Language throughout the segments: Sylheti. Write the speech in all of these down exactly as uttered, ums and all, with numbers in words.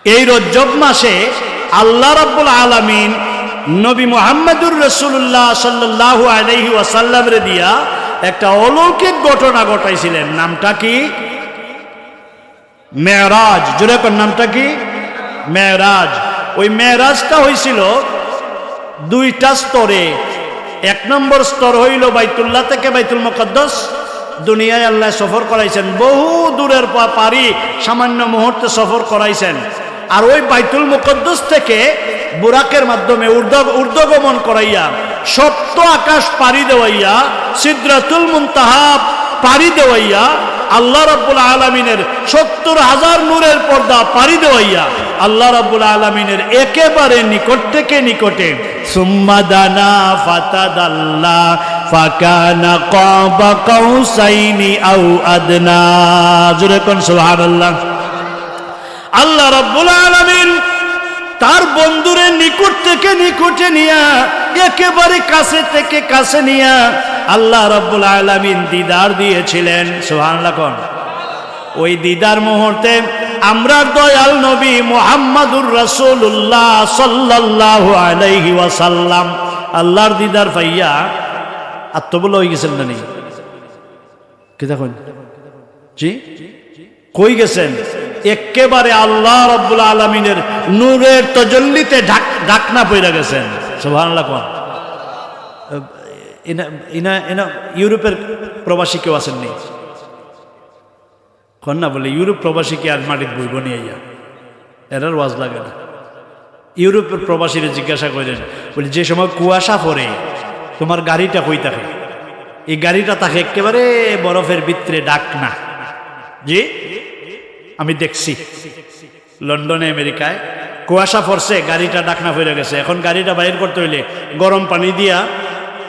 এই রজব মাসে আল্লাহ রাব্বুল আলামিন নবী মুহাম্মাদুর রাসূলুল্লাহ সাল্লাল্লাহু আলাইহি ওয়াসাল্লামরে দিয়া একটা অলৌকিক ঘটনা ঘটাইছিলেন। নামটা কি? মেরাজ। জোরে কর, নামটা কি? মেরাজ। ওই মেরাজটা হইছিল দুইটা স্তরে। এক নম্বর স্তর হইল বাইতুল্লাহ থেকে বাইতুল মুকাদ্দাস। দুনিয়ায় আল্লাহ সফর করাইছেন, বহু দূরের পা-, পাড়ি সামান্য মুহূর্তে সফর করাইছেন। আর ওই বাইতুল মুকাদ্দাস থেকে বুরাকের মাধ্যমে ঊর্ধ্ব-, ঊর্ধ্বগমন করাইয়া, সপ্ত আকাশ পাড়ি দেওয়াইয়া, সিদরাতুল মুনতাহা পাড়ি দেওয়াইয়া, আল্লাহ রাব্বুল আলামিনের সত্তর হাজার নূরের পর্দা পাড়ি দেওয়াইয়া, আল্লাহ রাব্বুল আলামিনের একেবারে নিকট থেকে নিকটে, সুম্মা দানা ফাতাদাল্লা ফাকানা কাবা কাউসাইনি আও আদনা। জোরে কন সুবহানাল্লাহ। আল্লাহ রাব্বুল আলামিন তার বন্ধুরে নিকট থেকে নিকটে নিয়া, একেবারে কাছে থেকে কাছে নিয়া আল্লাহ রাব্বুল আলামিন দিদার দিয়েছিলেন। সুবহানাল্লাহ কন। ওই দিদার মুহূর্তে আমরার দয়াল নবী মুহাম্মাদুর রাসূলুল্লাহ সাল্লাল্লাহু আলাইহি ওয়াসাল্লাম আল্লাহর দিদার পাইয়া আত্মবল হয়ে গেছেন না নি? কিতা কইন? জি? কই গেছেন? একেবারে আল্লাহ রাব্বুল আলামিনের নূরের তজল্লিতে ঢাক-, ঢাকনা পইরা গেছেন। সুবহানাল্লাহ কন। ইনা, ইনা, ইনা ইউরোপের প্রবাসী কেউ আছেন নি? কন না বলে, ইউরোপ প্রবাসী কি আর মাটিত বইব নি আইয়া? এরার ওয়াজ লাগে না। ইউরোপের প্রবাসীরে জিজ্ঞাসা করেন, বলি, "যে সময় কুয়াশা পড়ে, তোমার গাড়িটা কই থাকে?" এই গাড়িটা থাকে একেবারে বরফের ভিতরে, ঢাকনা। জি, আমি দেখছি লন্ডনে, আমেরিকায় কুয়াশা পড়ছে, গাড়িটা ঢাকনা পড়ে গেছে। এখন গাড়িটা বাইর করতে হইলে গরম পানি দিয়া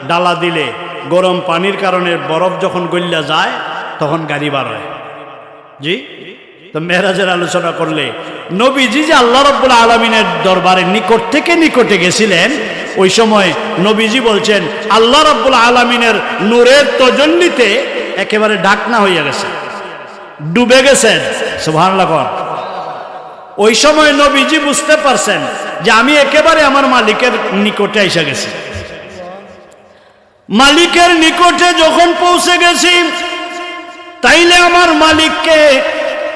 ডালা দিলে, গরম পানির কারণে বরফ যখন গলিয়া যায়, তখন গাড়ি বার হয়। জি, তো মেরাজের আলোচনা করলে নবীজি যে আল্লাহ রাব্বুল আলামিনের দরবারে নিকট থেকে নিকটে গেছিলেন, ওই সময় নবীজি বলছেন, আল্লাহ রাব্বুল আলামিনের নূরের তজল্লিতে একেবারে ঢাকনা হইয়া গেছে, ডুবে গেছেন। সুবহানাল্লাহ কন। ওই সময় নবীজি বুঝতে পারছেন যে আমি একেবারে আমার মালিকের নিকটে আইসা গেছি। মালিকের নিকটে যখন পৌঁছে গেছি, তাইলে আমার মালিককে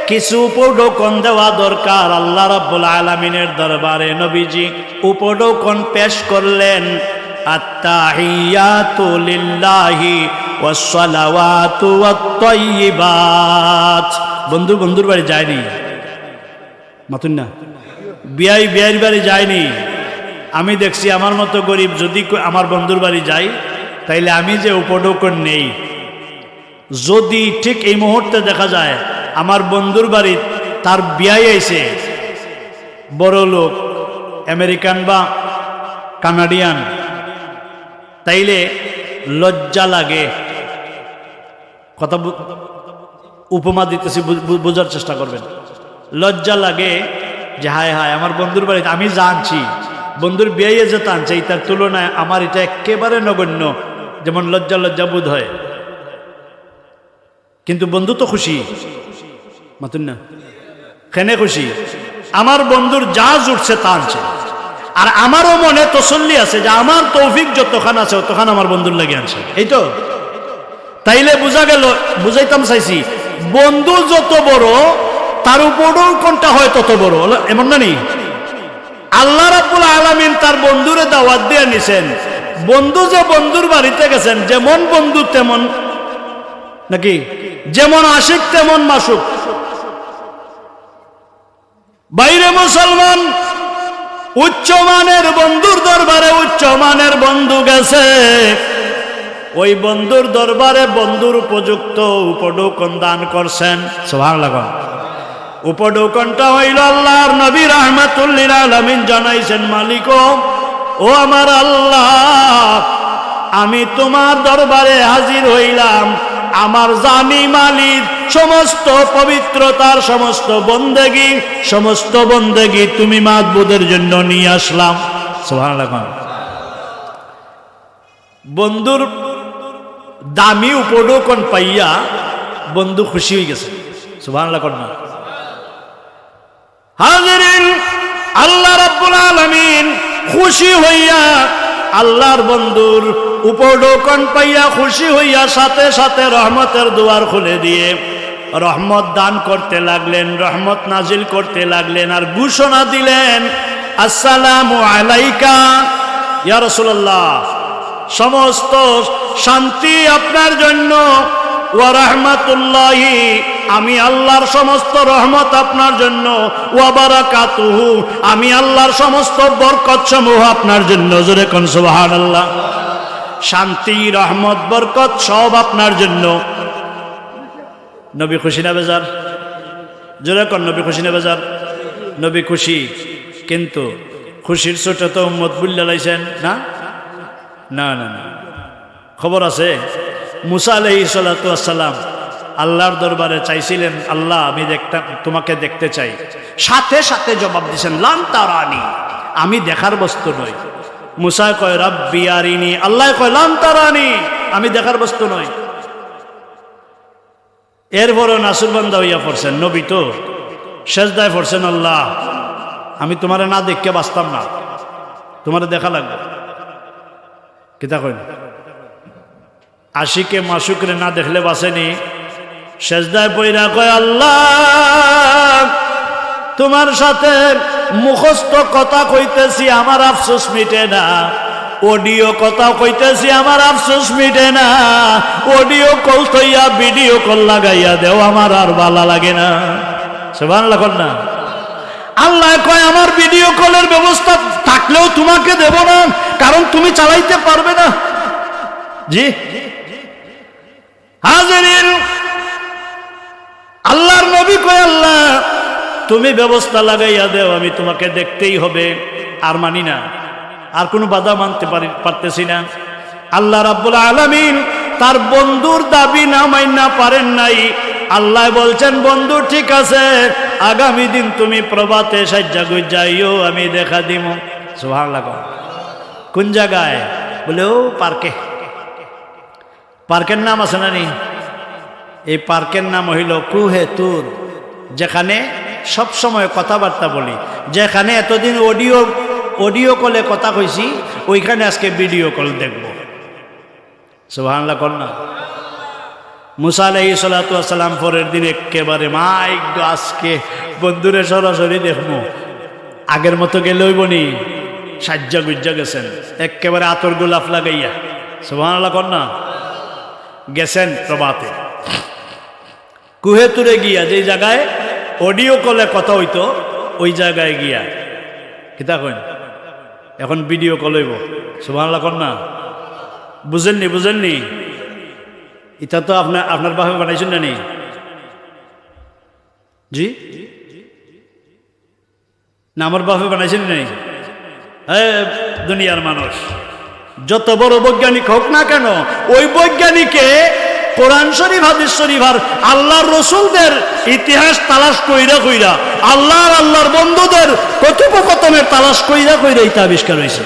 কিছু উপঢৌকন দেওয়া দরকার। আল্লাহ রাব্বুল আলামিনের দরবারে নবীজি উপঢৌকন পেশ করলেন, "আত্তাহিয়াতু লিল্লাহি ওয়াস সালাওয়াতু ওয়াত তাইয়িবাত।" বন্ধু বন্ধুর বাড়ি যায়নি? মাতুন না। বিয়াই বিয়াইর বাড়ি যায়নি। আমি দেখছি আমার মতো গরিব যদি কো-, আমার বন্ধুর বাড়ি যাই, তাইলে আমি যে উপঢৌকন নেই, যদি ঠিক এই মুহূর্তে দেখা যায় আমার বন্ধুর বাড়ি তার বিয়াই আইছে, বড় লোক, আমেরিকান বা কানাডিয়ান, তাইলে লজ্জা লাগে। কথা বু-, উপমা দিতেছি, বু-, বু-, বুঝার চেষ্টা করবেন। লজ্জা লাগে যে, "হায় হায়, আমার বন্ধুর বাড়িতে আমি যা আনছি, বন্ধুর বিয়াইয়ে যেটা আনছে, এটার তুলনায় আমার এটা একেবারে নগণ্য।" যেমন লজ্জা লজ্জা বোধ হয়, কিন্তু বন্ধু তো খুশি, মাতুন না? কেনে খুশি? আমার বন্ধুর যা জুটছে তা আনছে। আর আমারও মনে তসল্লি আছে যে আমার তৌফিক যতখান আছে, অতখান আমার বন্ধুর লাগি আনছে। এই তো? তাইলে বুঝা গেল, বুঝাইতাম চাইছি, বন্ধু যত বড়, তার উপঢৌকনটা হয় তত বড়। এমন না নি? আল্লাহ রাব্বুল আলামিন তার বন্ধুরে দাওয়াত দিয়া নিছেন। বন্ধু যে বন্ধুর বাড়িতে গেছেন, যেমন বন্ধু তেমন, নাকি? যেমন আশিক তেমন মাশুক। বাইরে মুসলমান, উচ্চমানের বন্ধুর দরবারে উচ্চমানের বন্ধু গেছে, ওই বন্ধুর দরবারে বন্ধুর উপযুক্ত উপঢৌকন দান করছেন। সুবহানাল্লাহ। উপঢৌকনটা হইল আল্লাহর নবী রাহমাতুল্লিল আলামিন জানাইছেন, "মালিক, ও আমার আল্লাহ, আমি তোমার দরবারে হাজির হইলাম, আমার জানি মালিক, সমস্ত পবিত্রতার সমস্ত বন্দেগী, সমস্ত বন্দেগী তুমি মাবুদের জন্য নিয়ে আসলাম।" সুবহানাল্লাহ। বন্ধুর দামি উপঢৌকন পাইয়া বন্ধু খুশি হয়ে গেছে। সুবহানাল্লাহ কর না। হাজিরিন, আল্লাহ রাব্বুল আলামিন খুশি হইয়া, আল্লাহর বন্ধুর উপঢৌকন পাইয়া খুশি হইয়া সাথে সাথে রহমতের দুয়ার খুলে দিয়ে রহমত দান করতে লাগলেন, রহমত নাজিল করতে লাগলেন, আর ঘোষণা দিলেন, "আসসালামু আলাইকা, ইয়া রাসূলুল্লাহ, সমস্ত শান্তি আপনার জন্য, ওয়া রাহমাতুল্লাহি, আমি আল্লাহর সমস্ত রহমত আপনার জন্য, ওয়া বারাকাতুহু, আমি আল্লাহর সমস্ত বরকত সমূহ আপনার জন্য।" জোরে কন সুবহানাল্লাহ। শান্তি, রহমত, বরকত সব আপনার জন্য। নবী খুশি না বেজার? জোরে কন, নবী খুশি না বেজার? নবী খুশি, কিন্তু খুশির চোটে তো উম্মত ভুলিয়া লাইছেন না? না, না, না। খবর আছে, মুসা আলাইহিস সালাতু ওয়াস সালাম আল্লাহর দরবারে চাইছিলেন, "আল্লাহ, আমি দেখতাম, তোমাকে দেখতে চাই।" সাথে সাথে জবাব দিছেন, "লান তারানি, আমি দেখার বস্তু নই।" মুসায় কয়, "রাব্বি আরিনি।" আল্লায় কয়, "লান তারানি, আমি দেখার বস্তু নই।" এরপরও নাছোড়বান্দা হইয়া পড়ছেন, নবী তো সেজদায় পড়ছেন, "আল্লাহ, আমি তোমারে না দেখে বাঁচতাম না, তোমারে দেখা লাগবে।" কিতা কইন? আশিকে মাশুকরে না দেখলে বাঁচে নি। সেজদায় পইড়া কয়, "আল্লাহ, তোমার সাথে মুখস্থ কথা কইতেছি, আমার আফসোস মিটে না, অডিও কথা কইতেছি, আমার আফসোস মিটে না, অডিও কল থইয়া ভিডিও কল লাগাইয়া দেও, আমার আর ভালা লাগে না।" সুবহানাল্লাহ কন না। আল্লায় কয়, "আমার ভিডিও কলের ব্যবস্থা থাকলেও তোমাকে দেব না, কারণ তুমি চালাইতে পারবে না।" জি হাজিরিন, আল্লাহর নবী কয়, "আল্লাহ, তুমি ব্যবস্থা লাগাইয়া দেও, আমি তোমাকে দেখতেই হবে, আর মানি না, আর কোনো বাধা মানতে পারি, পারতেছি না।" আল্লাহ রাব্বুল আলামিন তার বন্ধুর দাবি না মাইনা পারেন নাই। আল্লায় বলছেন, "বন্ধু, ঠিক আছে, আগামী দিন তুমি প্রভাতে সাইজ্জা গুইজ্জা আইও, আমি দেখা দিমু।" সুবহানাল্লাহ। কোন জায়গায়? বলে, "ও পার্কে।" পার্কের নাম আছে না নি? এই পার্কের নাম হইল কুহে তুর, যেখানে সব সময় কথাবার্তা বলি, যেখানে এতদিন অডিও, অডিও কলে কথা কইছি, ওইখানে আজকে ভিডিও কল দেখব। সুবহানাল্লাহ কন না। মুসা আলাইহিস সালাতু ওয়াস সালাম পরের দিন একেবারে, "মাই গো, আজকে বন্ধুরে সরাসরি দেখমু।" আগের মতো গেলে অইব নি? সাইজ্জা গুইজ্জা গেছেন, একেবারে আতর গোলাপ লাগাইয়া। সুবহানাল্লাহ কন না। গেছেন প্রভাতে, কুহে তুরে গিয়া, যেই জায়গায় অডিও কলে কথা হইতো, ওই জায়গায় গিয়া। কিতা কইন? এখন ভিডিও কল হইব। সুবহানাল্লাহ কন না। বুঝেননি, বুঝেননি? এটা তো আপনার, আপনার বাপে বানাইছেন না নি? জি? না, আমার বাপে বানাইছেন নাই? এ দুনিয়ার মানুষ, যত বড় বৈজ্ঞানিক হোক না কেন, ওই বৈজ্ঞানিকে কোরআন শরীফ, হাদিস শরীফ আর আল্লাহর রসুলদের ইতিহাস তালাশ কইরা কইরা, আল্লাহ আর আল্লাহর বন্ধুদের কথোপকথনের তালাশ কইরা কইরা এটা আবিষ্কার হইছে।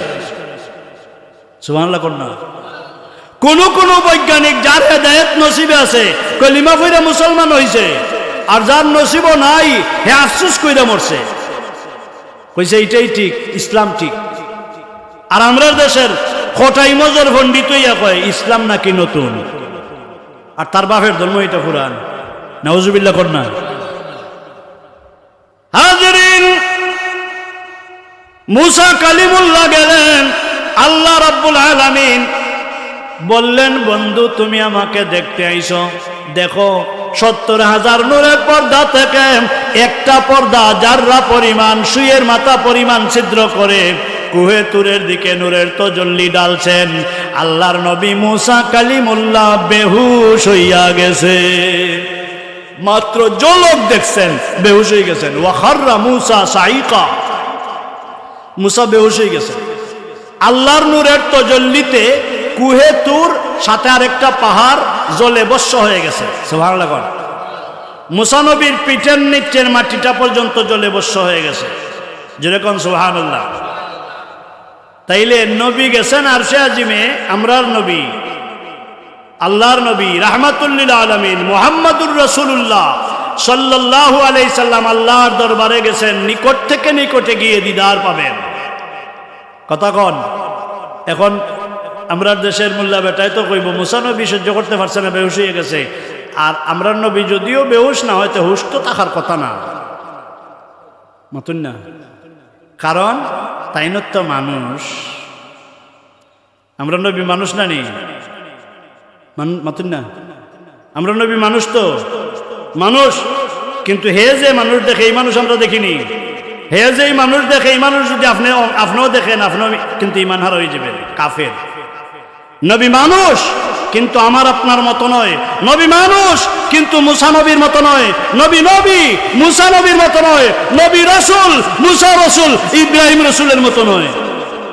সুবহানাল্লাহ কন না। কোন কোন বৈজ্ঞানিক যার হেদায়েত নসিবে আছে, কলিমা পড়িয়া মুসলমান হইছে, আর যার নসিবও নাই, হে আফসোস কইরা মরছে। কইছে, "এটাই ঠিক, ইসলাম ঠিক।" আর আমরার দেশের কটাই মজর পণ্ডিত হইয়া কয়, "ইসলাম নাকি নতুন?" আর তার বাপের ধর্ম এটা পুরান। নাউজুবিল্লাহ কন না। হাজিরিন, মুসা কালিমুল্লাহ গেলেন, আল্লাহ রাব্বুল আলামিন বললেন, "বন্ধু, তুমি আমাকে দেখতে আইছো, দেখো, সত্তর হাজার নূরের পর্দা থেকে একটা পর্দা জাররা পরিমাণ, সুইয়ের মাথা পরিমাণ ছিদ্র করে কুহে তুরের দিকে নূরের তজল্লি ঢালছেন।" আল্লাহর নবী মুসা কালিমুল্লাহ বেহুশ হইয়া গেছে। মাত্র ঝলক দেখছেন, বেহুশ হয়ে গেছেন। ওয়া খাররা মুসা সাইকা, মুসা বেহুশ হয়ে গেছেন। আল্লাহর নূরের তজল্লিতে কুহে তুর সাথে আরেকটা পাহাড় জ্বলে ভস্ম হয়ে গেছে। সুবহানাল্লাহ কন। মুসা নবীর পিঠের নিচের মাটিটা পর্যন্ত জ্বলে ভস্ম হয়ে গেছে। জোরে কন সুবহানাল্লাহ। তাইলে নবী গেছেন আরশে আজিমে, আমরার নবী, আল্লাহর নবী, রাহমাতুল্লিল আলামিন, মুহাম্মাদুর রাসূলুল্লাহ, সাল্লাল্লাহু আলাইহি সাল্লাম আল্লাহর দরবারে গেছেন, নিকট থেকে নিকটে গিয়ে দিদার পাবেন। কথা কন। এখন আমরার দেশের মোল্লা বেটায় তো কইবো, "মুসা নবী সহ্য করতে পারছে না, বেহুশ হয়ে গেছে।" আর আমরার নবী যদিও বেহুশ না হয়, তো হুশ তো থাকার কথা না, মাতুন না? কারণ তাইন তো মানুষ। আমরার নবী মানুষ না নি? মান-, মাতুন না? আমরার নবী মানুষ তো, মানুষ। কিন্তু হে যে মানুষ দেখে, এই মানুষ আমরা দেখিনি। হে যে এই মানুষ দেখে, এই মানুষ যদি আপনি, আপনিও দেখেন, আপনিও কিন্তু ইমান হারা হয়ে যাবেন, কাফের। নবী মানুষ, কিন্তু আমার আপনার মতো নয়। নবী মানুষ, কিন্তু মুসা নবীর মতো নয়। নবী নবী, মুসা নবীর মতো নয়। নবী রসুল, মুসা রসুল, ইব্রাহিম রসুলের মতো নয়।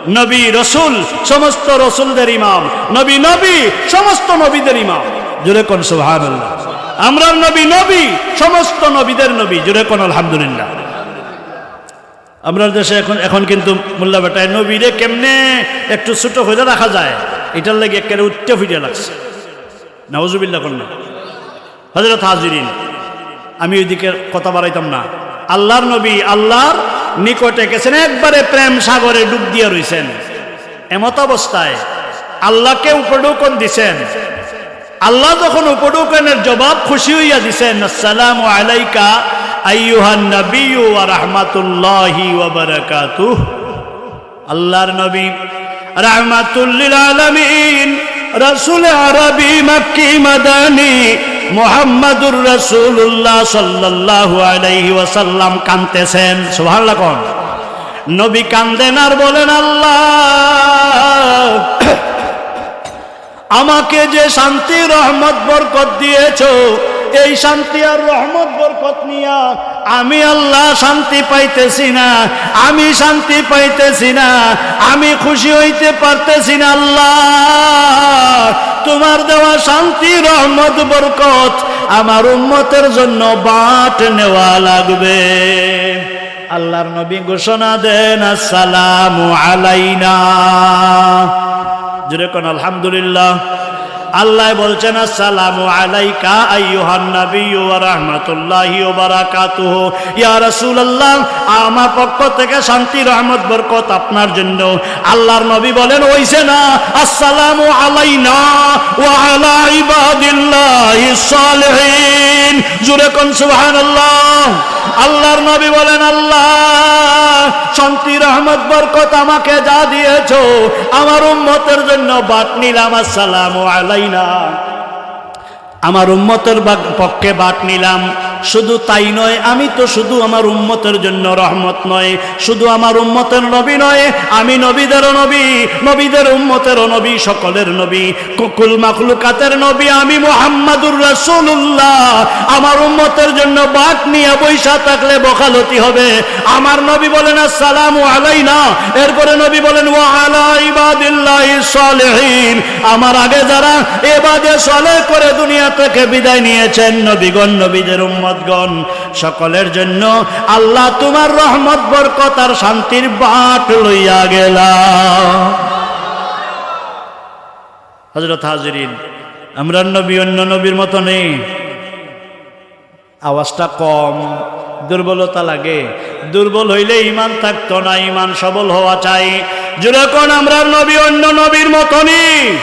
নবী রসুল, সমস্ত রসুলদের ইমাম। নবী নবী, সমস্ত নবীদের ইমাম। জোরে কন সুবহানাল্লাহ। আমরার নবী নবী, সমস্ত নবীদের নবী। জোরে কন আলহামদুলিল্লাহ। আমরার দেশে এখন, এখন কিন্তু মোল্লা বেটায় নবীরে কেমনে একটু ছোট করে রাখা যায়, এটার লাগি একেবারে উঠতে ফিরে লাগছে। নাউজুবিল্লাহ কন না। হযরত হাজিরিন, আমি ওইদিকে কথা বাড়াইতাম না। আল্লাহর নবী আল্লাহর নিকটে গেছেন, একবারে প্রেম সাগরে ডুব দিয়া রইছেন। এমত অবস্থায় আল্লাহকে উপঢৌকন দিছেন। আল্লাহ যখন উপঢৌকনের জবাব খুশি হইয়া দিছেন, "আসসালামু আলাইকা আইয়ুহান নাবিয়্যু ওয়া রাহমাতুল্লাহি ওয়া বারাকাতুহু।" আল্লাহর নবী রাহমাতুল লিল আলামিন, রাসূল আরবি মক্কি মাদানী মুহাম্মাদুর রাসূলুল্লাহ সাল্লাল্লাহু আলাইহি ওয়াসাল্লাম কাঁদতেছেন। সুবহানাল্লাহ কন। নবী কান্দেন আর বলেন, "আল্লাহ, আমাকে যে শান্তি রহমত বরকত দিয়েছো, এই শান্তি আর রহমত বরকত নিয়া আমি আল্লাহ শান্তি পাইতেছি না, আমি শান্তি পাইতেছি না, আমি খুশি হইতে পারতেছি না। আল্লাহ, তোমার দেওয়া শান্তি রহমত বরকত আমার উম্মতের জন্য বাট নেওয়া লাগবে।" আল্লাহর নবী ঘোষণা দেন, "আসসালামু আলাইনা।" জোরে কন আলহামদুলিল্লাহ। আল্লাহ বলছেন, "আসসালামু আলাইকা আইয়ুহান নাবিয়্যু ওয়া রাহমাতুল্লাহি ওয়া বারাকাতুহু।" ইয়া রাসূলুল্লাহ, আমার পক্ষ থেকে শান্তি, রহমত, বরকত আপনার জন্য। আল্লাহর নবী বলেন, "অইছে না, আসসালামু আলাইনা ওয়া আলা ইবাদিল্লাহিস সালিহিন।" জোরে কন সুবহানাল্লাহ। আল্লাহর নবী বলেন, "আল্লাহ, শান্তি, রহমত, বরকত আমাকে যা দিয়েছো, আমার উম্মতের জন্য বাট নিলাম, আসসালামু আলাইনা।" আমার উম্মতের বাগ-, পক্ষে বাট নিলাম। শুধু তাই নয়, আমি তো শুধু আমার উম্মতের জন্য রহমত নয়, শুধু আমার উম্মতের নবী নয়, আমি নবীদেরও নবী, নবীদের উম্মতেরও নবী, সকলের নবী। কু-, কুল মাখলুকাতের নবী আমি মুহাম্মাদুর রাসূলুল্লাহ। আমার উম্মতের জন্য বাট নিয়ে বইসা থাকলে বখালতি হবে। আমার নবী বলেন, "আসসালামু আলাইনা।" এরপরে নবী বলেন, "ওয়া আলা ইবাদিল্লাহিস সালিহিন।" আমার আগে যারা এবাদে সালেহ করে দুনিয়া থেকে বিদায় নিয়েছেন, নবীগণ, নবীদের উম্মতগণ, সকলের জন্য আল্লাহ তোমার রহমত, বরকত আর শান্তির বাট লইয়া গেলা। হযরত হাজিরিন, আমরার নবী অন্য নবীর মতো নি। আওয়াজটা কম, দুর্বলতা লাগে। দুর্বল হইলে ইমান থাকতো না, ইমান সবল হওয়া চাই। জোরে কন, আমরার নবী অন্য নবীর মতো নি,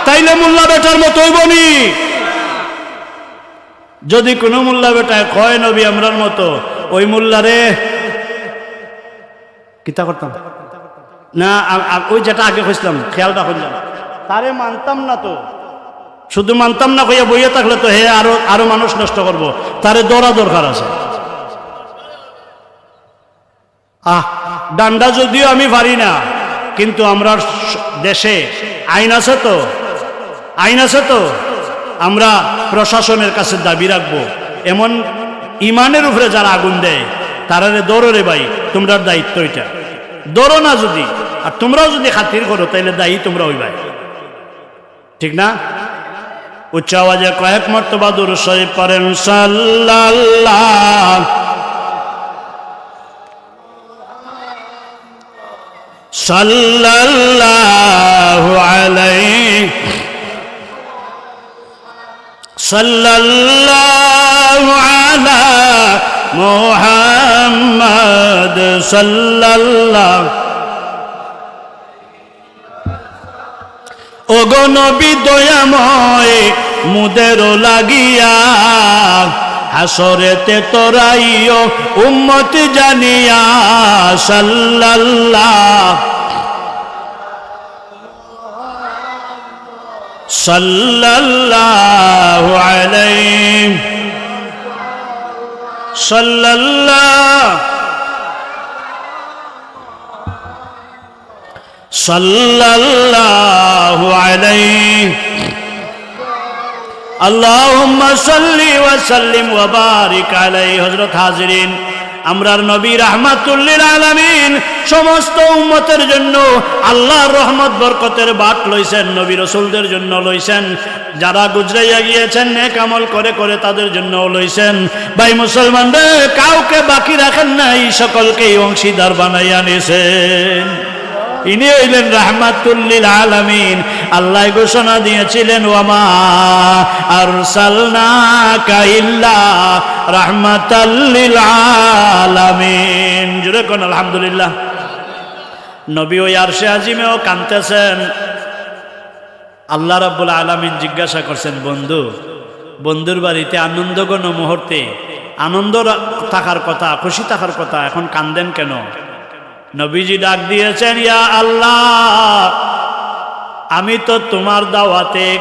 তাইলে মোল্লা বেটার মতো অইবো নি। যদি কোনো মোল্লা বেটায় কয়, "নবী আমরার মতো", ওই মোল্লারে কিতা করতাম? না, আ-, আ-, ওই যেটা আগে কইছিলাম, খেয়ালটা করলাম, তারে মানতাম না তো। শুধু মানতাম না কইয়া বইয়া থাকলে তো হে আরো, আরো মানুষ নষ্ট করবো। তারে ধরা দরকার আছে। আহ, ডান্ডা যদিও আমি পারি না, কিন্তু আমরার স-, দেশে আইন আছে তো, আইন আছে তো। আমরা প্রশাসনের কাছে দাবি রাখবো, এমন ইমানের উপরে যারা আগুন দেয়, তারারে ধরো রে ভাই, তোমরার দায়িত্ব এটা। ধরো না যদি, আর তোমরাও যদি খাতির করো, তাইলে দায়ী তোমরা অইবায়। ঠিক না? উচ্চ আওয়াজে কয়েক মর্তবা দুরূদ শরীফ পড়েন, সাল্লাল্লাহ, সাল্লাল্লাহু আলাইহি, সাল্লাল্লাহু আলা মোহাম্মদ সাল্লাল্লাহ। ওগো নবী দয়াময়, মুদেরও লাগিয়া, হাসরেতে তরাইও উম্মত জানিয়া, সাল্লাল্লাহ, সাল্লাল্লাহু আলাইহি, সাল্লাল্লাহ, সাল্লাল্লাহু আলাইহি। আল্লাহুম্মা সাল্লি ওয়া সাল্লিম ওয়া বারিক আলাইহি। হযরত হাজিরিন, আমরার নবী রাহমাতুল লিল আলামিন, সমস্ত উম্মতের জন্য আল্লাহর রহমত বরকতের বাট লইছেন, নবী রসুলদের জন্য লইছেন, যারা গুজরাইয়া গিয়েছেন নেক আমল করে করে তাদের জন্যও লইছেন। ভাই মুসলমান রে, কাউকে বাকি রাখেন নাই, সকলকেই অংশীদার বানাইয়া নিছেন। ইনি হইলেন রাহমাতুল লিল আলামিন। আল্লাহ ঘোষণা দিয়েছিলেন, "ওয়া মা আরসালনাকা ইল্লা রাহমাতাল লিল আলামিন।" জোরে কোন আলহামদুলিল্লাহ। নবী ওই আরশে আজিমেও কাঁদতেছেন। আল্লাহ রাব্বুল আলামিন জিজ্ঞাসা করছেন, "বন্ধু, বন্ধুর বাড়িতে আনন্দঘন মুহূর্তে আনন্দ রা-, থাকার কথা, খুশি থাকার কথা, এখন কান্দেন কেন?" নবীজি ডাক দিয়েছেন, "ইয়া আল্লাহ, আমি তো তোমার দাওয়াতে,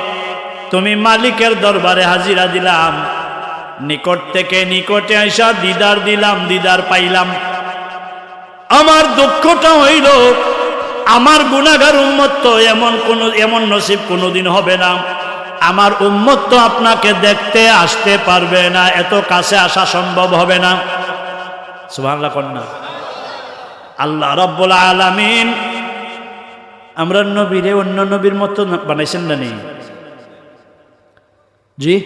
তুমি মালিকের দরবারে হাজিরা দিলাম, নিকট থেকে নিকটে আইসা দিদার দিলাম, দিদার পাইলাম। আমার দুঃখটা হইল, আমার গুনাহগার উম্মত তো এমন কোন, এমন নসিব কোনোদিন হবে না। আমার উম্মত তো আপনাকে দেখতে আসতে পারবে না, এত কাছে আসা সম্ভব হবে না।" সুবহানাল্লাহ কন না। আল্লাহ রাব্বুল আলামিন আমরার নবীরে অন্য নবীর মতো না-, বানাইছেন না নি? জি?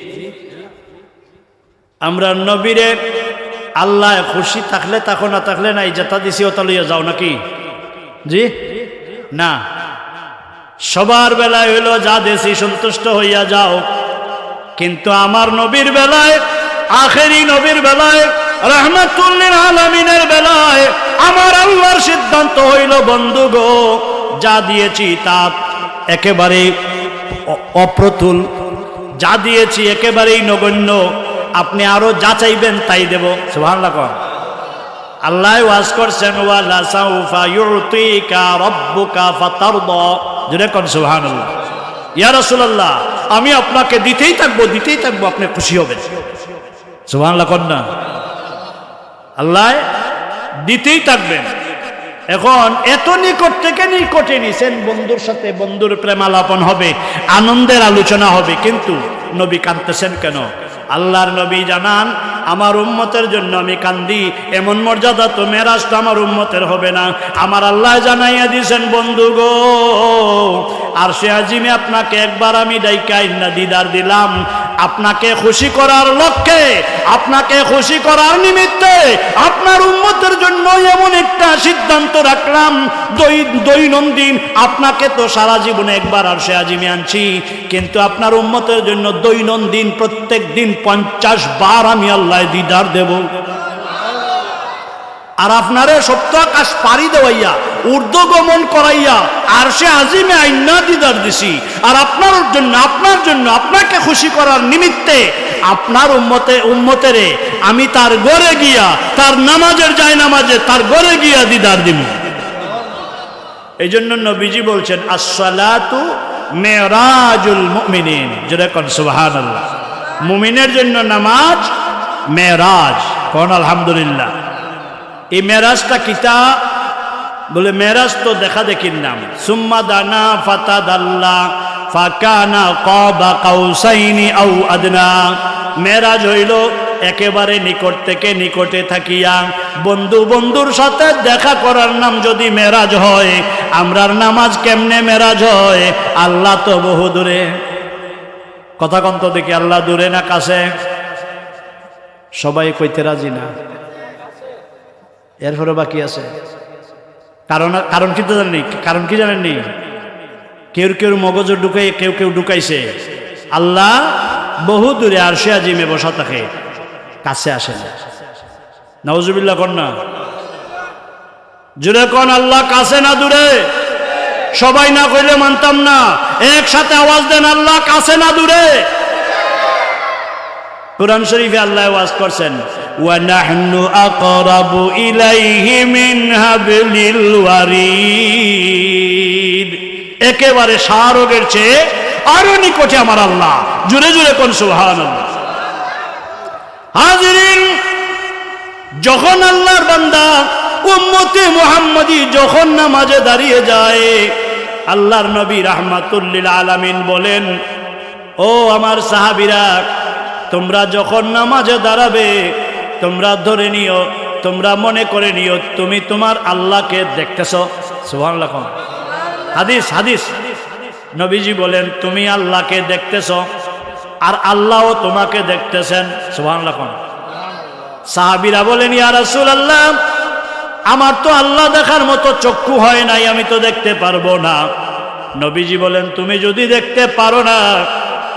আমরার নবীরে আল্লাহ খুশি থাকলে থাকো, না থাকলে নাই, যেটা দিছি ওটা লইয়া যাও নাকি? জি? না। সবার বেলায় হইল যা দিছি সন্তুষ্ট হইয়া যাও, কিন্তু আমার নবীর বেলায়, আখেরি নবীর বেলায়, রাহমাতুল লিল আলামিনের বেলায় আমার আল্লাহর সিদ্ধান্ত হইল, বন্ধু গো, যা দিয়েছি তা একেবারে অ-, অপ্রতুল, যা দিয়েছি একেবারেই নগণ্য, আপনি আরো যা চাইবেন তাই দেব। সুবহানাল্লাহ কন। আল্লাহ ওয়াজ করছেন, "ওয়ালা সাউফা ইউতিকা রাব্বুকা ফাতারদা।" জোরে কন সুবহানাল্লাহ। "ইয়া রাসূলুল্লাহ, আমি আপনাকে দিতেই থাকবো, দিতেই থাকবো, আপনি খুশি হবেন।" সুবহানাল্লাহ কন না। আল্লাহ দিতেই থাকবেন। এখন এত নিকট থেকে নিকটে নিছেন, বন্ধুর সাথে বন্ধুর প্রেমালাপন হবে, আনন্দের আলোচনা হবে, কিন্তু নবী কাঁদতেছেন কেন? আল্লাহর নবী জানান, "আমার উম্মতের জন্য আমি কান্দি, এমন মর্যাদা তো মেরাজ তো আমার উম্মতের হবে না।" আমার আল্লাহ জানাইয়া দিছেন, বন্ধু গো, আরশে আজিমে আপনাকে একবার আমি ডাইকা আইন্না দিদার দিলাম, আপনাকে খুশি করার লক্ষ্যে, আপনাকে খুশি করার নিমিত্তে আপনার উম্মতের জন্য এমন একটা সিদ্ধান্ত রাখলাম, দৈ-, দৈনন্দিন আপনাকে তো সারা জীবনে একবার আরশে আজিমে আনছি, কিন্তু আপনার উম্মতের জন্য দৈনন্দিন প্রত্যেক দিন পঞ্চাশ বার আমি আল্লাহ দিদার দেব। আর আপনারে সপ্ত আকাশ পাড়ি দেওয়াইয়া, ঊর্ধ্বগমন করাইয়া, আরশে আজিমে আইন্না দিদার দিছি। আর আপনার জন্য, আপনার জন্য, আপনাকে খুশি করার নিমিত্তে আপনার উম্মতে, উম্মতেরে আমি তার ঘরে গিয়া, তার নামাজের জায়নামাজে তার ঘরে গিয়া দিদার দিমু। এই জন্য নবীজি বলছেন, "আসসালাতু মেরাজুল মুমিনিন।" জোরে কন সুবহানাল্লাহ। মুমিনের জন্য নামাজ মেরাজ। কন আলহামদুলিল্লাহ। এই মেরাজটা কিতা? বলে, মেরাজ তো দেখা দেখির নাম। সুম্মা দানা ফাতাদাল্লা ফাকানা কাবা কাউসাইনি আও আদনা। মেরাজ হইল একেবারে নিকট থেকে নিকটে থাকিয়া বন্ধু বন্ধুর সাথে দেখা করার নাম যদি মেরাজ হয়, আমরার নামাজ কেমনে মেরাজ হয়? আল্লাহ তো বহু দূরে। কথা কন তো দেখি, আল্লাহ দূরে না কাছে? সবাই কইতে রাজি না, এরপরে বাকি আছে। কারণ, কারণ কি তো জানেননি? কারণ কি জানেননি? কেউর কেউর মগজও ঢুকাই, কেউ কেউ ঢুকাইছে, আল্লাহ বহু দূরে আরশে আজিমে বসা থাকে, কাছে আসে না। নাউজুবিল্লাহ কন না। জোরে কন, আল্লাহ কাছে না দূরে? সবাই না কইলে মানতাম না। একসাথে আওয়াজ দেন, আল্লাহ কাছে না দূরে? কোরআন শরীফে আল্লাহ ওয়াজ করছেন, "ওয়া নাহনু আকরাবু ইলাইহি মিন হাবলিল ওয়ারিদ।" একেবারে শাহরগের চেয়ে আরো নিকটে আমার আল্লাহ। জোরে জোরে কন সুবহানাল্লাহ। হাজিরিন, যখন আল্লাহর বান্দা উম্মতে মুহাম্মদী যখন নামাজে দাঁড়িয়ে যায়, আল্লাহর নবী রাহমাতুল্লিল আলামিন বলেন, "ও আমার সাহাবীরা, তোমরা যখন নামাজে দাঁড়াবে, তোমরা ধরে নিও, তোমরা মনে করে নিও, তুমি তোমার আল্লাহকে দেখতেছ।" সুবহানাল্লাহ কন। হাদিস, হাদিস। নবীজি বলেন, "তুমি আল্লাহকে দেখতেছ, আর আল্লাহও তোমাকে দেখতেছেন।" সুবহানাল্লাহ কন। সাহাবীরা বলেন, "ইয়া রাসূলুল্লাহ, আমার তো আল্লাহ দেখার মতো চক্ষু হয় নাই, আমি তো দেখতে পারবো না।" নবীজি বলেন, "তুমি যদি দেখতে পারো না,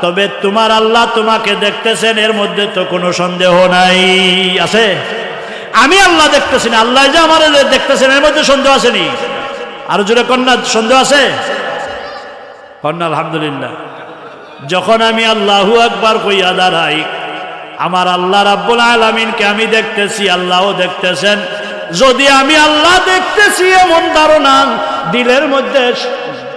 তবে তোমার আল্লাহ তোমাকে দেখতেছেন, এর মধ্যে তো কোনো সন্দেহ নাই।" আছে? আমি আল্লাহ দেখতেছি না, আল্লাহ যে আমারে দেখতেছেন, এর মধ্যে সন্দেহ আছে নি? আরো জোরে কন না, সন্দেহ আছে? কন না আলহামদুলিল্লাহ। যখন আমি আল্লাহু আকবার কইয়া দাঁড়াই, আমার আল্লাহ রাব্বুল আলামিনকে আমি দেখতেছি, আল্লাহও দেখতেছেন। যদি আমি আল্লাহ দেখতেছি এমন ধারণা দিলের মধ্যে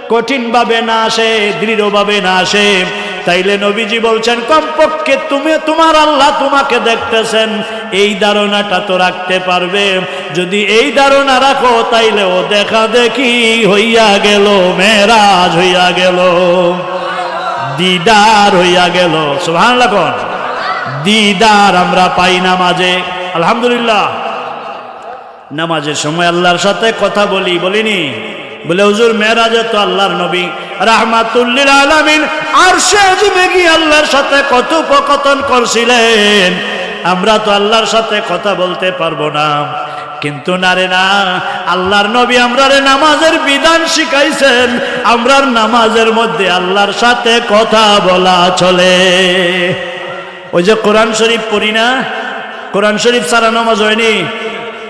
কঠিনভাবে না আসে, দৃঢ়ভাবে না আসে, তাইলে নবীজি বলছেন, কমপক্ষে তুমি, তোমার আল্লাহ তোমাকে দেখতেছেন, এই ধারণাটা তো রাখতে পারবে। যদি এই ধারণা রাখো, তাইলে ও দেখা দেখি হইয়া গেল, মেরাজ হইয়া গেল, দিদার হইয়া গেল। সুবহানাল্লাহ কন। দিদার আমরা পাই নামাজে। আলহামদুলিল্লাহ। নামাজের সময় আল্লাহর সাথে কথা বলি, বলিনি? বলে, "হুজুর, মেরাজে তো আল্লাহর নবী রাহমাতুল্লিল আলামিন আরশে আজিমে গিয়ে আল্লাহর সাথে কথোপকথন করছিলেন, আমরা তো আল্লাহর সাথে কথা বলতে পারবো না।" কিন্তু না রে না, আল্লাহর নবী আমরারে নামাজের বিধান শিখাইছেন, আমরার নামাজের মধ্যে আল্লাহর সাথে কথা বলা চলে। ওই যে কোরআন শরীফ পড়ি না, কোরআন শরীফ ছাড়া নামাজ হয়নি,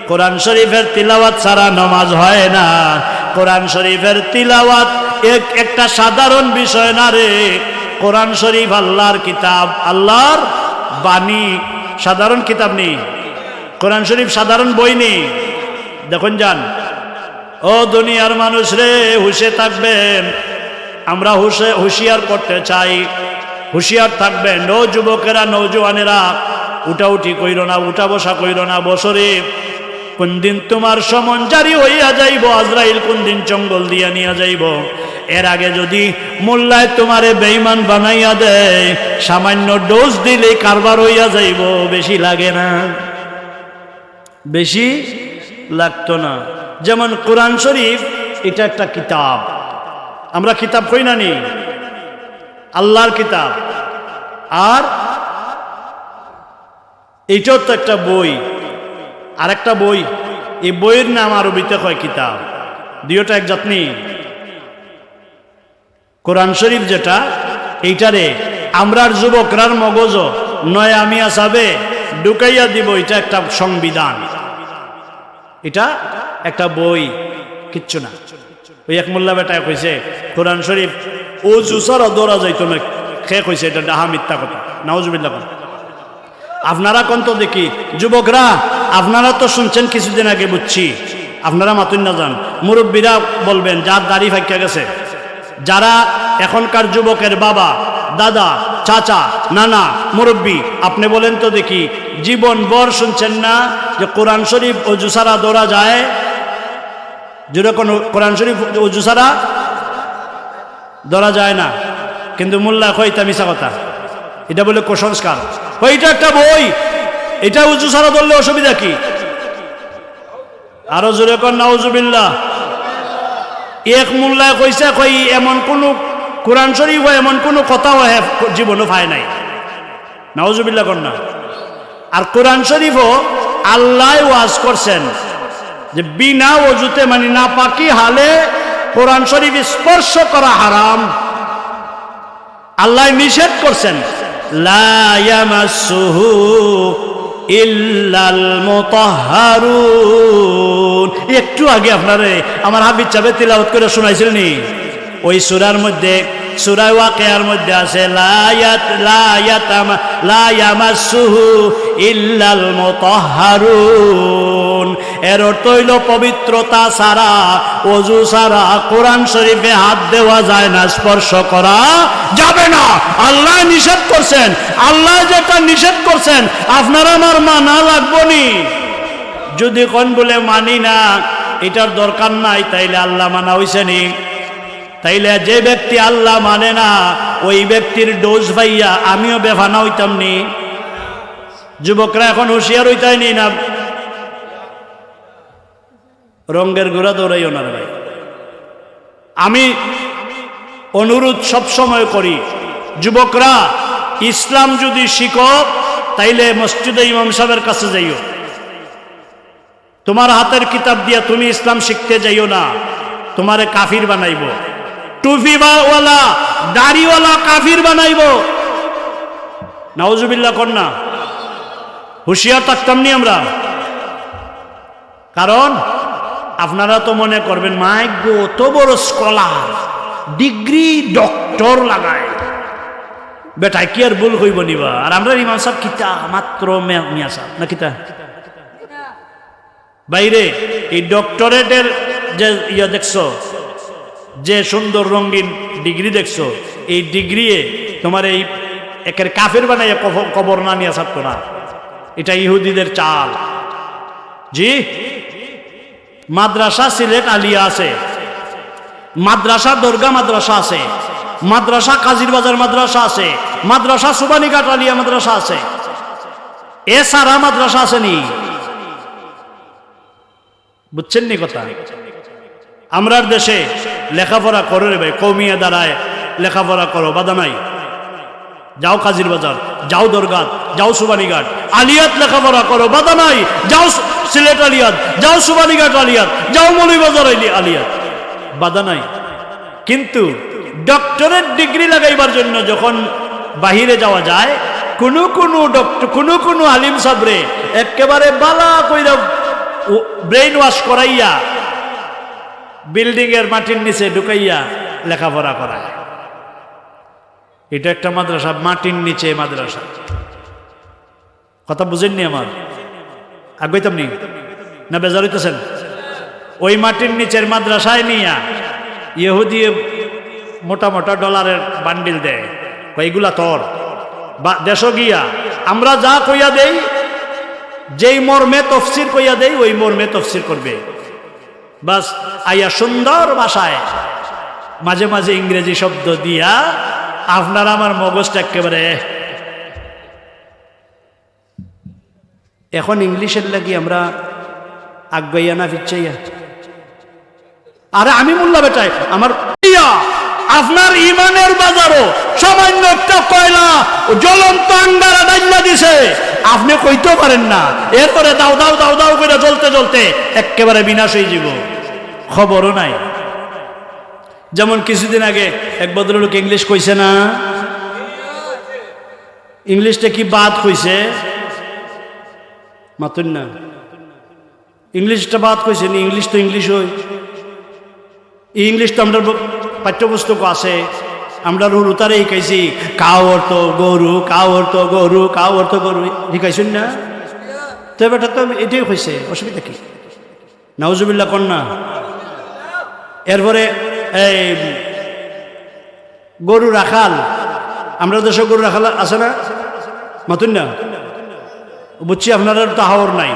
কোরআন শরীফের তিলাওয়াত ছাড়া নামাজ হয় না। কোরআন শরীফের তিলাওয়াত এক, একটা সাধারণ বিষয় না রে। কোরআন শরীফ আল্লাহর কিতাব, আল্লাহর বাণী, সাধারণ কিতাব নি। কোরআন শরীফ সাধারণ বই নি। দেখুন যান, ও দুনিয়ার মানুষ রে, হুশে থাকবেন। আমরা হুশে, হুঁশিয়ার করতে চাই, হুঁশিয়ার থাকবেন। ও যুবকেরা, নওজোয়ানেরা, উঠাউঠি কইরো না, উঠা বসা কইরো না। বছরে কোন দিন তোমার সমন জারি হইয়া যাইবো, আজরাইল কোন দিন চঙ্গল দিয়া নিয়া যাইবো। এর আগে যদি মোল্লায় তোমারে বেঈমান বানাইয়া দেয়, সামান্য ডোজ দিলেই কারবার হইয়া যাইবো, বেশি লাগে না। বেশি লাগতো না। যেমন কোরআন শরীফ, এটা একটা কিতাব, আমরা কিতাব কই না নি? আল্লাহর কিতাব। আর এইটাও তো একটা বই, আর একটা বই, এই বইয়ের নাম আরবিতে কয় কিতাব, দুইটা এক জাত নি? কোরআন শরীফ যেটা, এইটারে আমরার যুবকরার মগজো নয়া মিয়া সাবে ঢুকাইয়া দিব, এটা একটা সংবিধান, এটা একটা বই, কিচ্ছু না। ওই এক মোল্লা বেটায় কইছে, কোরআন শরীফ অজু ছাড়া ধরা যাইতো না। কে কইছে এটা? ডাহা মিথ্যা কথা, নাউজুবিল্লাহ। আপনারা কন তো দেখি, যুবকরা, আপনারা তো শুনছেন কিছুদিন আগে, বুঝছি, আপনারা মাতুন না যান। মুরব্বীরা বলবেন, যার দাড়ি ফাইক্কা গেছে, যারা এখনকার যুবকের বাবা, দাদা, চাচা, নানা, মুরব্বী, আপনি বলেন তো দেখি, জীবন ভর শুনছেন না যে কোরআন শরীফ অজু ছাড়া ধরা যায়? জোরে কন, কোরআন শরীফ অজু ছাড়া ধরা যায় না। কিন্তু মোল্লায় কয়, "ইটা মিছা কথা, এটা বলে কুসংস্কার।" কয়, "এটা একটা বই, এটা অজু ছাড়া ধরলে অসুবিধা কি?" আরো জোরে কন, "নাউজুবিল্লাহ।" এক মোল্লায় কইছে, কয়, "এমন কোনো কোরআন শরীফ হয়, এমন কোনো কথা হয়, জীবনও পায় নাই।" নাউজুবিল্লাহ কন না। আর কোরআন শরীফও আল্লায় ওয়াজ করছেন যে বিনা অজুতে, মানে নাপাকি হালে কোরআন শরীফ স্পর্শ করা হারাম। আল্লায় নিষেধ করছেন, "লা ইয়ামাসসুহু ইল্লাল মুতাহহারুন। একটু আগে আপনারে আমার হাফিজ সাহেবে তিলাওয়াত করি শুনাইছিল নি? ওই সূরার মধ্যে, সূরা ওয়াকিয়ার মধ্যে আছে, "লা ইয়াত-, লা ইয়াতামা-, লা ইয়ামাসসুহু ইল্লাল মুতাহহারুন।" এর অর্থ অইলো পবিত্রতা ছাড়া, অজু ছাড়া কোরআন শরীফে হাত দেওয়া যায় না, স্পর্শ করা যাবে না। আল্লায় নিষেধ করছেন, আল্লায় যেটা নিষেধ করছেন, আপনার আমার মানা লাগবো নি? যদি কন বুলে মানি না, ইটার দরকার নাই, তাইলে আল্লাহ মানা অইছে নি? তাইলে যে ব্যক্তি আল্লাহ মানে না, ওই ব্যক্তির ডোজ পাইয়া আমিও বেফানা অইতাম নি? যুবকরা, এখন হুঁশিয়ার অইতায় নি না? রঙ্গের ঘোড়া দৌড়াইও না রে ভাই। আমি অনুরোধ সব সময় করি, যুবকরা, ইসলাম যদি শিখো, তাইলে মসজিদে ইমাম সাহেবের কাছে যাইও। তোমার হাতের কিতাব দিয়া তুমি ইসলাম শিখতে যাইও না, তোমারে কাফির বানাইবো। টুপি বা-, ওয়ালা, দাড়িওয়ালা কাফির বানাইবো। নাউজুবিল্লাহ কর না। হুঁশিয়ার থাকতাম নি আমরা? কারণ আপনারা তো মনে করবেন, "মাই গো, অত বড় স্কলার, ডিগ্রি ডক্টর লাগায়, বেটায় কি আর ভুল কইবো নি বা?" আর আমরার ইমাম সাহেব কিতা মাত্র মে-, মিয়া সাহেব না কিতা? বাইরে এই ডক্টরেটের যে ইয়া দেখছো, যে সুন্দর রঙিন ডিগ্রি দেখছো, এই ডিগ্রিয়ে তোমার এই একের কাফের বানাইয়া কফ-, কবর না নিয়া ছাড়তো না। এটা ইহুদিদের চাল। জি, মাদ্রাসা সিলেট আলিয়া আছে, মাদ্রাসা দরগা মাদ্রাসা আছে, মাদ্রাসা কাজির বাজার মাদ্রাসা আছে, মাদ্রাসা সুবানীঘাট আলিয়া মাদ্রাসা আছে। এছাড়া মাদ্রাসা আছে নি? বুঝছেন নি কথা? আমরার দেশে লেখাপড়া করো রে ভাই, কওমিয়া ধারায় লেখাপড়া করো, বাধা নাই। যাও কাজির বাজার, যাও দরগাত, যাও সুবানীঘাট, আলিয়াত লেখাপড়া করো, বাধা নাই। যাও সি-, সিলেট আলিয়াত, যাও সুবানীঘাট আলিয়াত, যাও মৌলভীবাজার আলি-, আলিয়াত, বাধা নাই। কিন্তু ডক্টরেট ডিগ্রি লাগাইবার জন্য যখন বাহিরে যাওয়া যায়, কুনু কুনু ডক্টর, কুনু কুনু আলিম সাবরে একেবারে বালা কইরা উ-, ব্রেইন ওয়াশ করাইয়া বিল্ডিংয়ের মাটির নিচে ঢুকাইয়া লেখাপড়া করায়। এটা একটা মাদ্রাসা, মাটির নিচে মাদ্রাসা। কথা বুঝেননি আমার? আগাইতাম নি? না বেজার অইতাছেন? ওই মাটির নিচের মাদ্রাসায় নিয়া ইহুদি মোটা মোটা ডলারের বান্ডিল দেয়, কয়, "এগুলা তোর।" বা দেশো গিয়া আমরা যা কইয়া দেই, যেই মর্মে তফসির কইয়া দেই, ওই মর্মে তফসির করবে। বাস, আইয়া সুন্দর ভাষায় মাঝে মাঝে ইংরেজি শব্দ দিয়া আপনার আমার মগজটা একেবারে এখন ইংলিশের লাগি আমরা আগুয়াইয়া না পিছাইয়া? আরে আমি মোল্লা বেটায়, আমার ইয়া, আপনার ইমানের বাজারো সামান্য একটা কয়লা জ্বলন্ত আঙ্গারা ডাইল্লা দিছে, আপনে কইতেও পারেন না। এরপরে দাউ দাউ দাউ দাউ কইরা জ্বলতে জ্বলতে একেবারে বিনাশ অইযিবো, খবরও নাই। যেমন কিছুদিন আগে এক ভদ্রলোক ইংলিশ কইছে না, ইংলিশটা কি বাদ কইছে? মাতুন না। ইংলিশটা বাদ কইছে নি? ইংলিশ তো ইংলিশ অয়। ই ইংলিশ তো আমরার ব-, পাঠ্যপুস্তকো আছে। আমরা হুরুতারে হিকাইছি, cow অর্থ গরু, cow অর্থ গরু, cow অর্থ গরু। হিকাইছইন না? তো বেটা তো ইটাউ কইছে, অসুবিধা কি? নাউজুবিল্লাহ কর না। এরপরে এই গরু রাখাল, আমরার দেশো গরু রাখাল আছে না? মাতুন না? বুঝছি, আপনারার তো হাওর নাই,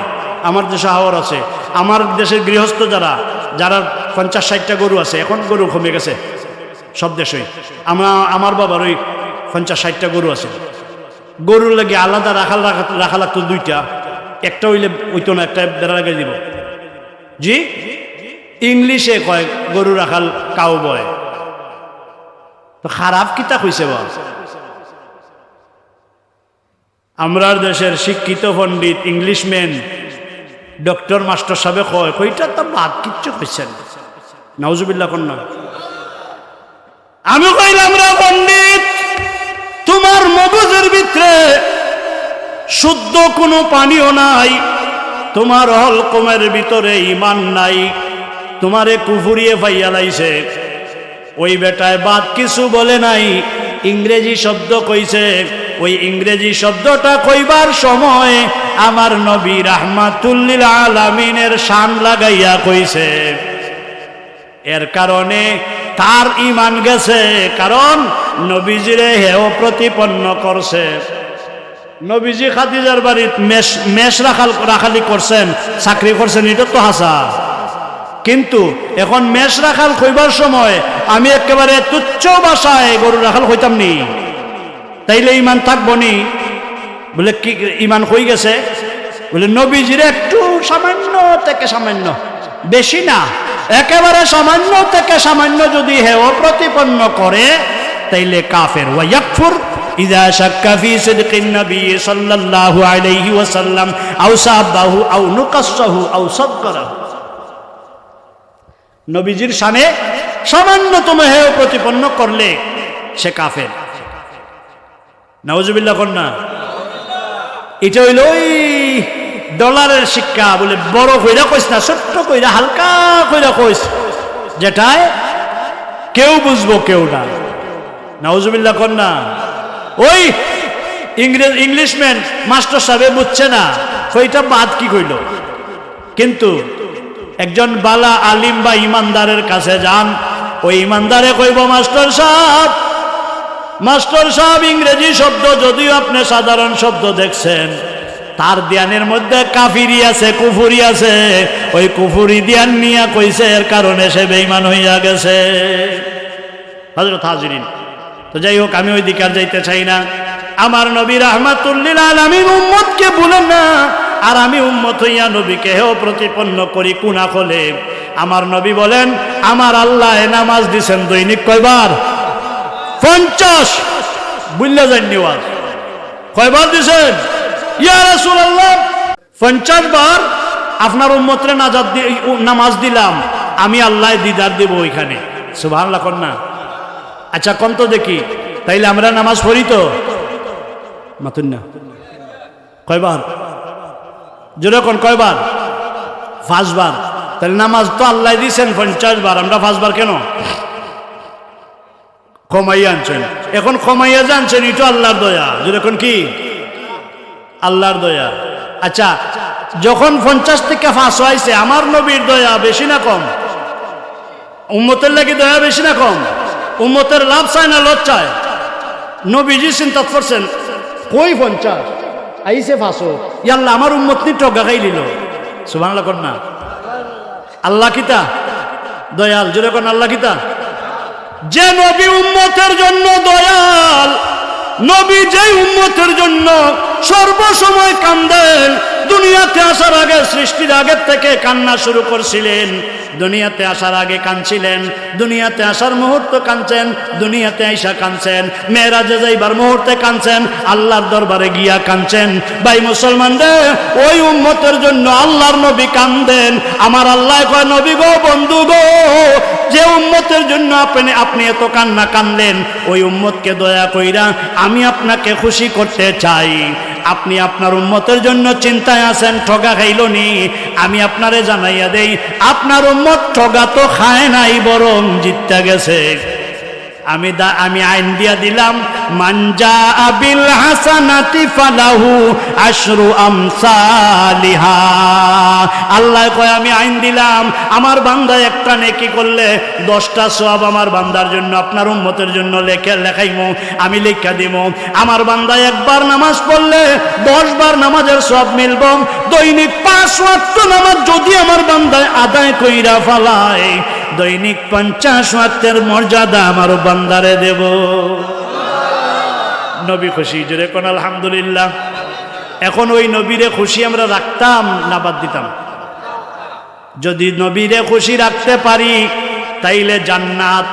আমার দেশো হাওর আছে। আমার দেশের গৃহস্থ যারা, যারা পঞ্চাশ ষাইটটা গরু আছে, এখন গরু কমে গেছে সব দেশোই। আমরা, আমার বাবার ওই পঞ্চাশ ষাইটটা গরু আছে, গরুর লাগি আলাদা রাখাল রাখা, রাখা লাগতো দুইটা, একটা অইলে অইতো না, একটা বেড়া লাগাই দিবো। জি, ইংলিশে কয় গরু রাখাল কাউ বয়। তো খারাপ কিতা কইছে বা? আমরার দেশের শিক্ষিত পণ্ডিত ইংলিশম্যান ডক্টর মাস্টার সাবে কয়, কইটা তো বাদ কিচ্ছু কইছে না। নাউজুবিল্লাহ কর না। আমি কইলাম, "রে পণ্ডিত, তুমার মগজর ভিতরে শুদ্ধ কুনু পানিও নাই, তুমার হলকুমের ভিতরে ইমান নাই, তুমারে কুফুরিয়ে ফাইয়া লাইছে। ওই বেটায় বাদ কিছু বলে নাই, ইংরেজি শব্দ কইছে। ওই ইংরেজি শব্দটা কইবার সময় আমার নবী রাহমাতুল্লিল আলামিনের শান লাগাইয়া কইছে। এর কারণে তার ইমান গেছে, কারণ নবীজিরে হেয় প্রতিপন্ন করছে। নবীজি খাদিজার বাড়িত মেষ, মেষ রাখাল, রাখালি করছেন, চাকরি করছেন, ইটা তো হাছা। কিন্তু এখন মেষ রাখাল কইবার সময় আমি একেবারে তুচ্ছ ভাষায় গরু রাখাল কইতাম নি, তাইলে ইমান থাকবো নি? বলে, "কি ইমান কই গেছে?" বলে, "নবীজিরে একটু সামান্য থেকে সামান্য, বেশি না, একেবারে সামান্য থেকে সামান্য যদি হেয় প্রতিপন্ন করে, তাইলে কাফের।" ওয়া ইয়াকফুর ইযা শাক্কা ফি সিদকিন নবী সাল্লাল্লাহু আলাইহি ওয়াসাল্লাম আও সাব্বাহু আও নুকাসসাহু আও সাগগারাহু। নবীজির শানে সামান্যতম হেয় প্রতিপন্ন করলে সে কাফের। নাউজুবিল্লাহ কন না। ইটা অইলো ওই ডলারের শিক্ষা, বলে, "বড় কইরা কইস না, ছোট্ট কইরা, হালকা কইরা কইস, যেটায় কেউ বুঝবো, কেউ না।" নাউজুবিল্লাহ কন না। ওই ইংরেজ, ইংলিশম্যান মাস্টার সাবে বুঝছে না, কইটা বাদ কি কইলো। কিন্তু একজন বালা আলিম বা ইমানদারের কাছে যান, ওই ইমানদারে কইবো, "মাস্টার সাব, মাস্টার সাব, ইংরেজি শব্দ যদিও আপনে সাধারণ শব্দ দেখছেন, তার দিয়ানের মধ্যে কাফিরি আছে, কুফুরি আছে, ওই কুফুরি দিয়ান নিয়া কইছে, এর কারণে সে বেঈমান হইয়া গেছে।" হযরত হাজিরিন, তো যাই হোক, আমি ওই দিকে আর যাইতে চাই না। আমার নবী রাহমাতুল্লিল আলামিন উম্মতকে ভুলেন না, আর আমি উম্মত হইয়া নবীকে হেয় প্রতিপন্ন করি কোন আকলে? আমার নবী বলেন, "আমার আল্লায় নামাজ দিছেন দৈনিক কয়বার? পঞ্চাশ।" বুঝলা যাননি ওয়াজ? কয়বার দিছেন? ইয়া রাসূলুল্লাহ, পঞ্চাশ বার আপনার উম্মতরে নাজাত দি-, উ-, নামাজ দিলাম, আমি আল্লায় দিদার দিব ওইখানে। সুবহানাল্লাহ কন না। আচ্ছা, কন তো দেখি, তাইলে আমরা নামাজ পড়ি তো? মাতুন না। কয়বার? জোরে কন, কয়বার? পাঁচবার। তাইলে নামাজ তো আল্লায় দিছেন পঞ্চাশ বার, আমরা পাঁচবার কেন? কমাইয়া আনছেন। এখন কমাইয়া যে আনছেন, ইটা আল্লাহর দয়া। জোরে কন কি? আল্লাহর দয়া। আচ্ছা, যখন পঞ্চাশ থেকে পাঁচও আইছে, আমার নবীর দয়া বেশি না কম? উম্মতের লাগি দয়া বেশি না কম? উম্মতের লাভ চায় না লস চায়? নবীজি চিন্তা করছেন, কই পঞ্চাশ, আইছে পাঁচও, ইয়াল্লা, আমার উম্মত নি ঠগা খাইলিলো। সুবহানাল্লাহ কন না। আল্লাহ কিতা? দয়াল। জোরে কন, আল্লাহ কিতা? যে নবী উম্মতের জন্য দয়াল, নবী যেই উম্মতের জন্য সর্বসময় কান্দেন, দুনিয়াতে আসার আগে, সৃষ্টির আগের থেকে কান্না শুরু করছিলেন, দুনিয়াতে আসার আগে কাঁদছিলেন, দুনিয়াতে আসার মুহূর্ত কাঁদছেন, দুনিয়াতে আইসা কাঁদছেন, মেরাজে যাইবার মুহূর্তে কাঁদছেন, আল্লাহর দরবারে গিয়া কাঁদছেন। ভাই মুসলমান রে, ওই উম্মতের জন্য আল্লাহর নবী কান্দেন। আমার আল্লায় কয়, "নবী গো, বন্ধু গো, যে উম্মতের জন্য আপনি, আপনি এত কান্না কানলেন, ওই উম্মতকে দয়া কইরা আমি আপনাকে খুশি করতে চাই। আপনি আপনার উম্মতের জন্য চিন্তায় আছেন, ঠগা খাইলো নি। আমি আপনারে জানাইয়া দেই, আপনার উম্মত ঠগা তো খায় নাই, বরং জিততে গেছে।" আমি দা-, আমি আইন দিয়া দিলাম, "মান জাআ বিল হাসানাতি ফালাহু আশরু আমসালিহা।" আল্লায় কয়, "আমি আইন দিলাম, আমার বান্দা একটা নেকি করলে দশটা সওয়াব আমার বান্দার জন্য, আপনার উম্মতের জন্য লেখে, লেখাইমু, আমি লেখা দিমু। আমার বান্দা একবার নামাজ পড়লে দশ বার নামাজের সওয়াব মিলবো। দৈনিক পাঁচ ওয়াক্ত নামাজ যদি আমার বান্দায় আদায় কইরা ফালায়, দৈনিক পঞ্চাশ ওয়াক্তের মর্যাদা আমার বান্দারে দেব।" নবী খুশি, জোরে কন আলহামদুলিল্লাহ। এখন ওই নবীরে খুশি আমরা রাখতাম না বাদ দিতাম? যদি নবীরে খুশি রাখতে পারি, তাইলে জান্নাত।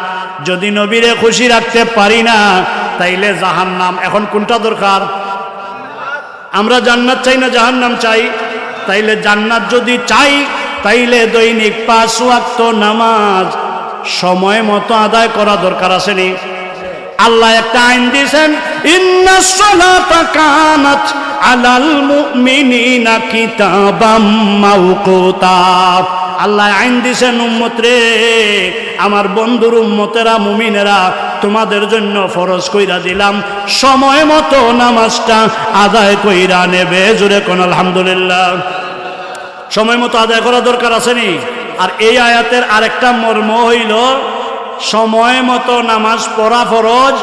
যদি নবীরে খুশি রাখতে পারি না, তাইলে জাহান্নাম। এখন কোনটা দরকার? আমরা জান্নাত চাই না জাহান্নাম চাই? তাইলে জান্নাত যদি চাই, তাইলে দৈনিক পাঁচ ওয়াক্ত নামাজ সময় মতো আদায় করা দরকার আছে নি? আল্লায় একটা আইন দিছেন, "ইন্নাস সালাতা কানাত আলাল মুমিনিনা কিতাবাম মাওকুতা।" আল্লায় আইন দিছেন, "উম্মত রে, আমার বন্ধুর উম্মতেরা, মুমিনেরা, তোমাদের জন্য ফরজ কইরা দিলাম, সময় মতো নামাজটা আদায় কইরা নেবে।" জোরে কন আলহামদুলিল্লাহ। সময় মতো আদায় করা দরকার আছে নি? আর এই আয়াতের আরেকটা মর্ম হইল, সময় মতো নামাজ পড়া ফরজ,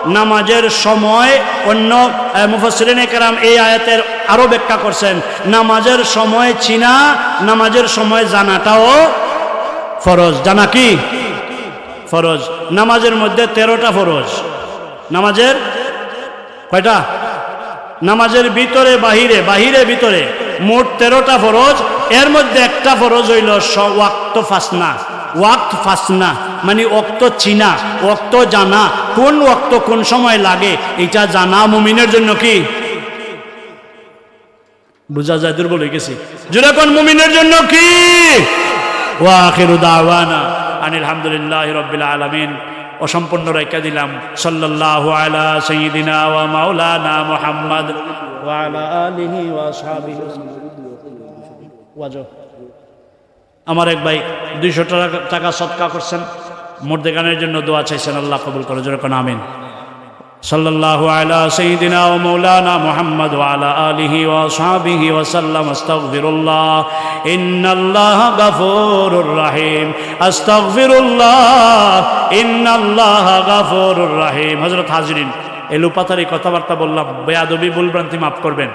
নামাজের সময় অন্য, আহ, মুফাসসিরিনে কেরাম এই আয়াতের আরো ব্যাখ্যা করছেন, নামাজের সময় চিনা, নামাজের সময় জানাটাও ফরজ। জানা কি? ফরজ। নামাজের মধ্যে তেরোটা ফরজ। নামাজের কয়টা? নামাজের ভিতরে বাহিরে, বাহিরে ভিতরে মোট তেরোটা ফরজ। এর মধ্যে একটা ফরজ হইল স-, ওয়াক্ত ফাসনা। ওয়াক্ত ফাসনা মানে ওয়াক্ত চিনা, ওয়াক্ত জানা। কোন ওয়াক্ত কোন সময় লাগে, এটা জানা মুমিনের জন্য কি? বুঝা যায়, দুর্বল হয়ে গেছি। জোরে কন, মুমিনের জন্য কি? ওয়া আখিরু দাওয়ানা আনিল হামদুলিল্লাহি রাব্বিল আলামিন। অসম্পূর্ণ রাইখা দিলাম। সাল্লাল্লাহু আলা সাইয়্যিদিনা ওয়া মাওলানা মুহাম্মদ ওয়া আলা আলিহি ওয়া আসহাবিহি ওয়া সাল্লাম। ওয়াজো। আমার এক ভাই দুইশো টাকা, টাকা সদকা করছেন, মুর্দেগানের জন্য দোয়া চাইছেন, আল্লাহ কবুল করে, জোরে কন আমিন। সাল্লাল্লাহু আলা সাইয়্যিদিনা ওয়া মাওলানা মুহাম্মদ ওয়া আলা আলিহি ওয়া আসহাবিহি ওয়া সাল্লাম। আস্তাগফিরুল্লাহ, ইন্নাল্লাহা গাফুরুর রাহিম। আস্তাগফিরুল্লাহ, ইন্নাল্লাহা গাফুরুর রাহিম। হযরত হাজিরিন, এলোপাতাড়ি কথাবার্তা বললাম, বেয়াদবি, ভুলভ্রান্তি মাফ করবেন।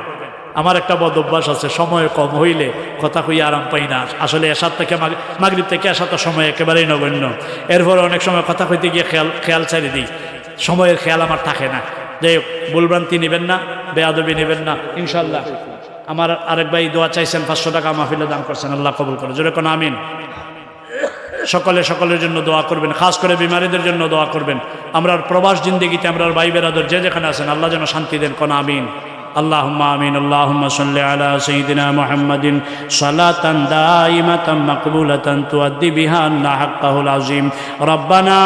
আমার একটা বদ অভ্যাস আছে, সময় কম হইলে কথা কইয়া আরাম পাই না। আসলে এশার থেকে মাগ-, মাগরিব থেকে এশা তো সময় একেবারেই নগণ্য। এরপরে অনেক সময় কথা কইতে গিয়ে খেয়াল, খেয়াল ছাড়ি দিই, সময়ের খেয়াল আমার থাকে না। যাই হোক, ভুলভ্রান্তি নেবেন না, বেয়াদবি নেবেন না, ইনশাল্লাহ। আমার আরেক ভাই দোয়া চাইছেন, পাঁচশো টাকা মাহফিলে দান করছেন, আল্লাহ কবুল করে, জোরে কন আমিন। সকলে সকলের জন্য দোয়া করবেন, খাস করে বিমারিদের জন্য দোয়া করবেন। আমরার প্রবাস জিন্দেগিতে আমরার ভাই বেরাদর যে যেখানে আছেন, আল্লাহ যেন শান্তি দেন, কন আমিন। اللهم آمين. اللهم صل على سيدنا محمد صلاة دائمة مقبولة تؤدي بها عنا حقه العظيم. ربنا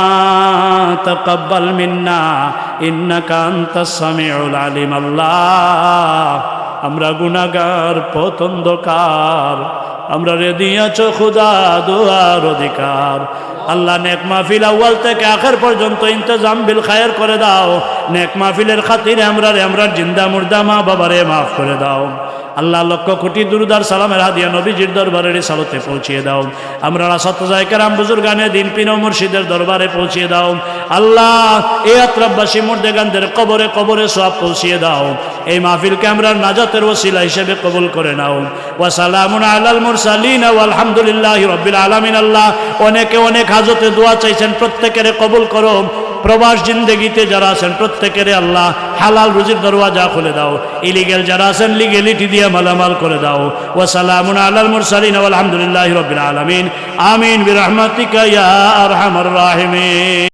تقبل منا إنك أنت السميع العليم. আল্লাহ, আমরা গুনাহগার, পথ অন্ধকার, আমরারে দিয়াছো খুদা দোয়ার অধিকার। আল্লাহ, নেক মাহফিল আউয়াল থেকে আখের পর্যন্ত ইন্তেজাম বিল খায়ের করে দাও। নেক মাহফিলের খাতিরে আমরারে, আমরার জিন্দা মুর্দা মা বাবারে মাফ করে দাও। আল্লাহ, লক্ষ কোটি দুরুদ আর সালামের হাদিয়া নবীজির দরবারে রিসালতে পৌঁছিয়ে দাও। আমরার আসাতিজায়ে কেরাম, বুজুর্গানে দিন, পীর ও মুর্শিদের দরবারে পৌঁছিয়ে দাও। আল্লাহ, এই আত্রাফবাসী মুর্দেগানদের কবরে কবরে সওয়াব পৌঁছিয়ে দাও। এই মাহফিলকে আমরার নাজাতের ওসিলা হিসেবে কবুল করে নাও। ওয়া সালামুন আলাল মুরসালিন ওয়াল হামদুলিল্লাহি রাব্বিল আলামিন। আল্লাহ, অনেকে অনেক হাজতে দোয়া চাইছেন, প্রত্যেকেরে কবুল করো। প্রবাস জিন্দেগিতে যারা আছেন, প্রত্যেকেরে আল্লাহ হালাল রুজির দরওয়াজা খুলে দাও। ইলিগ্যাল যারা আছেন, লিগ্যালিটি দিয়া মালামাল করে দাও। ওয়া সালামুন আলাল মুরসালিন ওয়াল হামদুলিল্লাহি রাব্বিল আলামিন। আমিন বিরহমাতিকা ইয়া আরহামার রাহিমিন।